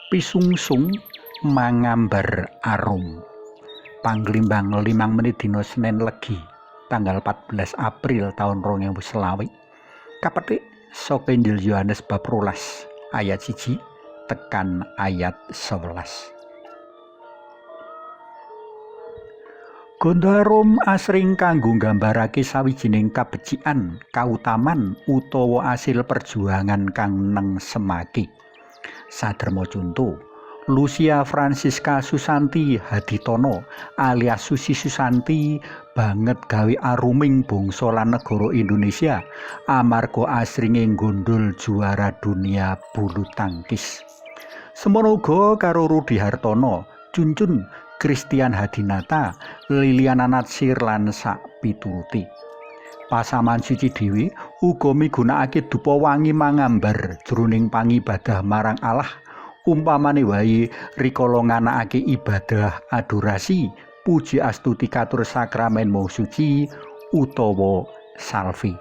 Pisungsung mangambar arum. Panglimbang 5 menit dina Senin Legi tanggal 14 April tahun 2020 kapetik saka Injil Yohanes bab 12 ayat 1 tekan ayat 11. Gondo arum asring kanggo nggambarake sawijining kabecikan, kautaman utawa asil perjuangan kang nengsemake. Saderma conto, Lucia Francisca Susanti Haditono alias Susi Susanti banget gawe aruming bangsa lan negara Indonesia amarga asringe nggondol juara dunia bulu tangkis. Semono uga karo Rudi Hartono, Cuncun, Christian Hadinata, Liliana Natsir lan sak pituruti. Pasaman suci dhewe uga migunakake dupa wangi mangambar jroning pangibadah marang Allah, umpamane wae rikala nganakake ibadah adorasi, puji astuti katur sakramen Maha Suci utawa salvi.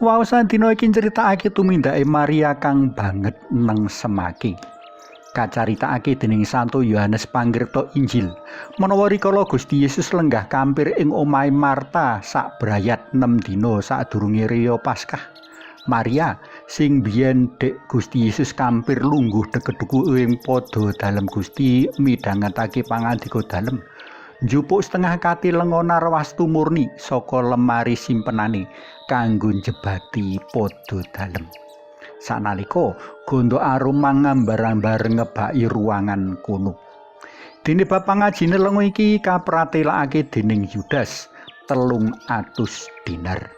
Waosan dina iki nyritakake tumindake Maria kang banget nengsemake. Kacaritakake dening Santo Yohanes Pangripta Injil menawa rikala Gusti Yesus lenggah kampir ing omahe Marta sak brayat 6 dina sadurunge Raya Paskah. Maria sing biyen dek Gusti Yesus kampir lungguh deket-duku ing padha dalem Gusti midhangetake pangandika dalem, njupuk setengah kati lenga narwastu murni saka lemari simpenane kanggo njebati padha dalem. Sanalika gondo arum mangambar-ambar ngebaki ruangan kono. Dene bab pangajine lenga iki kapratelakake dening Yudas 300 dinar.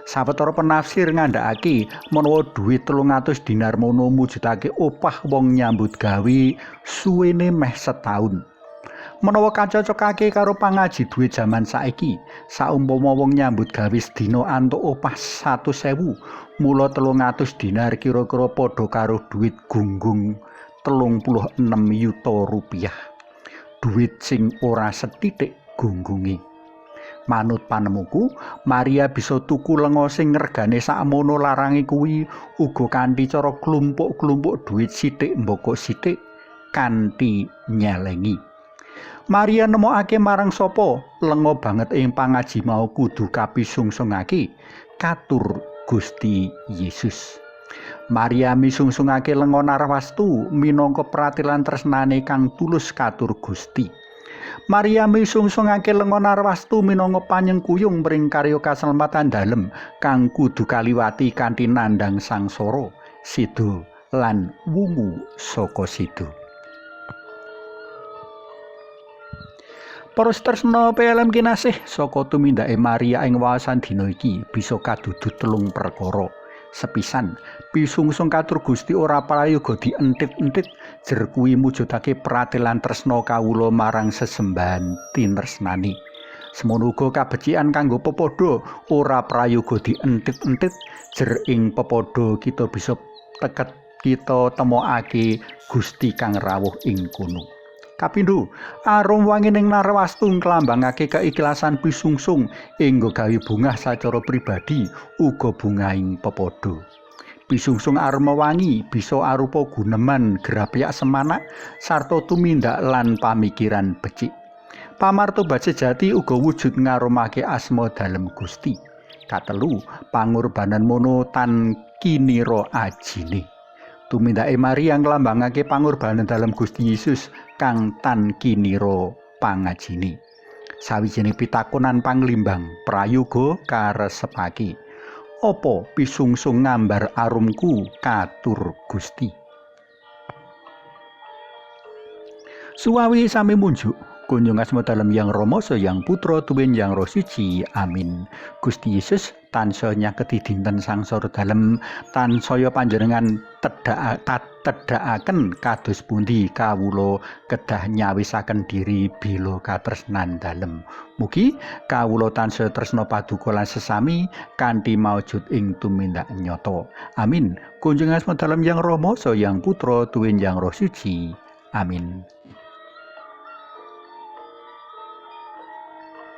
Sawetara penafsir ngandhakake menawa dhuwit 300 dinar mono mujudake opah wong nyambut gawe suwene meh setaun. Menawa kacocokake karo pangaji dhuwit jaman saiki, saumpama wong nyambut gawe sedina antuk opah 100.000, mula 300 dinar kira-kira padha karo dhuwit gunggung 36 yuta rupiah. Dhuwit sing ora sethithik gunggunge. Manut panemuku, Maria bisa tuku lenga sing regane sakmono larange kuwi uga kanthi cara klumpuk-klumpuk dhuwit sithik mboko sithik kanthi nyelengi. Maria nemokake marang sapa lenga banget ing pangaji mau kudu kapisungsungake katur Gusti Yesus. Maria misungsungake lenga narwastu minangka pratilan tresnane kang tulus katur Gusti. Maria misungsungake lenga narwastu minangka panyengkuyung mring karya kaselamatan dalem kang kudu kaliwati kanthi nandhang sangsara, sida lan wungu saka sida. Para tresna PLM kinasih, saka tumindake Maria ing waosan dina iki bisa kadudut telung perkara. Sepisan, pisungsung katur Gusti ora prayoga dientit-entit, jer kuwi mujudake pratelan tresna kawula marang sesembahan tinresnani. Semono uga kabecikan kanggo pepadha ora prayoga dientit-entit, jer ing pepadha kita bisa teket kita temokake Gusti kang rawuh ing kono. Kapindho, arum wangi ning narwastu nglambangake keikhlasan pisungsung ing gawe bungah sacara pribadi uga bungahing pepadha. Pisungsung aroma wangi bisa arupa guneman grapyak semanak sarta tumindak lan pamikiran becik. Pamartobat sejati uga wujud ngarumake asma dalem Gusti. Katelu, pangorbanan mono tan kinira ajine. Tumindake Maria nglambangake pangorbanan dalem Gusti Yesus kang tan kinira pangajine. Sawijining pitakonan panglimbang prayoga karesepake. Apa pisungsung ngambar arumku katur Gusti? Suwawi sami munjuk. Kunjung asma dalem Yang Rama Yang Putra tuwin Yang Roh Suci. Amin. Gusti Yesus tansaya nyaketi dinten sangsara dalem, tansaya panjenengan tedhakaken kados pundi kawula kedah nyawisaken diri bila katresnan dalem. Mugi kawula tansaya tresna paduka lan sesami kanthi maujud ing tumindak nyata. Amin. Kunjung asma dalem Yang Rama Yang Putra tuwin Yang Roh Suci. Amin.